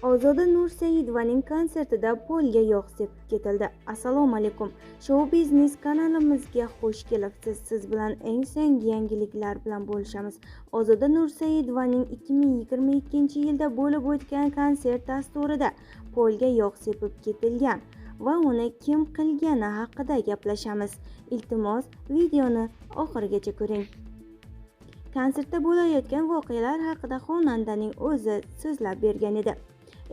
Ozoda Nursaidovaning konsertida polga yog' sepib ketildi. Assalomu alaykum. Shou biznes kanalimizga xush kelibsiz. Siz bilan eng so'nggi yangiliklar bilan bo'lishamiz. Ozoda Nursaidovaning 2022-yilda bo'lib o'tgan konsert dasturida polga yog' sepib ketilgan va uni kim qilgani haqida gaplashamiz. Iltimos, videoni oxirigacha ko'ring. Konsertda bo'layotgan voqealar haqida xonandaning o'zi so'zlab bergan edi.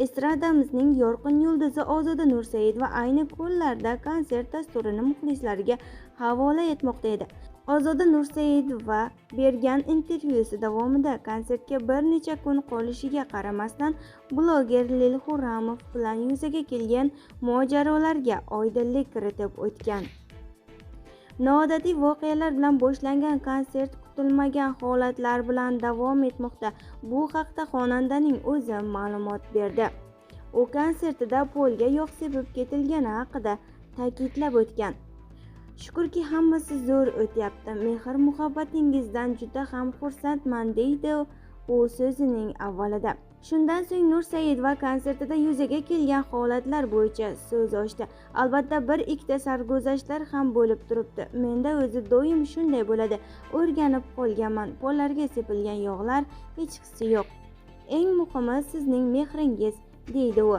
Estradamizning yorqin yulduzi Ozoda Nursaidova ayni kunlarda konsert dasturini muxlislariga havola etmoqda edi. Ozoda Nursaidova bergan intervyusi davomida konsertga bir necha kun qolishiga qaramasdan bloger Lil Xurramov bilan yuzaga kelgan mojarolarga oydinlik kiritib o'tgan. Noodatiy voqealar bilan boshlangan konsert kutilmagan holatlar bilan davom etmoqda. Bu haqda xonandaning o'zi ma'lumot berdi. U konsertida polga yog' sepib ketilgani haqida ta'kidlab o'tgan. Shukrki, hammasi zo'r o'tyapti. Mehr-muhabbatingizdan juda ham xursandman, deydi u so'zining avvalida. Shundan so'ng Nursaidova konsertida yuzaga kelgan holatlar bo'yicha so'z ochdi. Albatta, bir ikkita sarguzashtlar ham bo'lib turibdi. Menda o'zi doim shunday bo'ladi. O'rganib qolganman. Pollarga sepilgan yog'lar hechqisi yo'q. Eng muhimi sizning mehringiz, deydi u.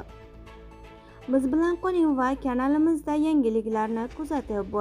Biz bilan qoling va kanalimizda yangiliklarni kuzatib boring.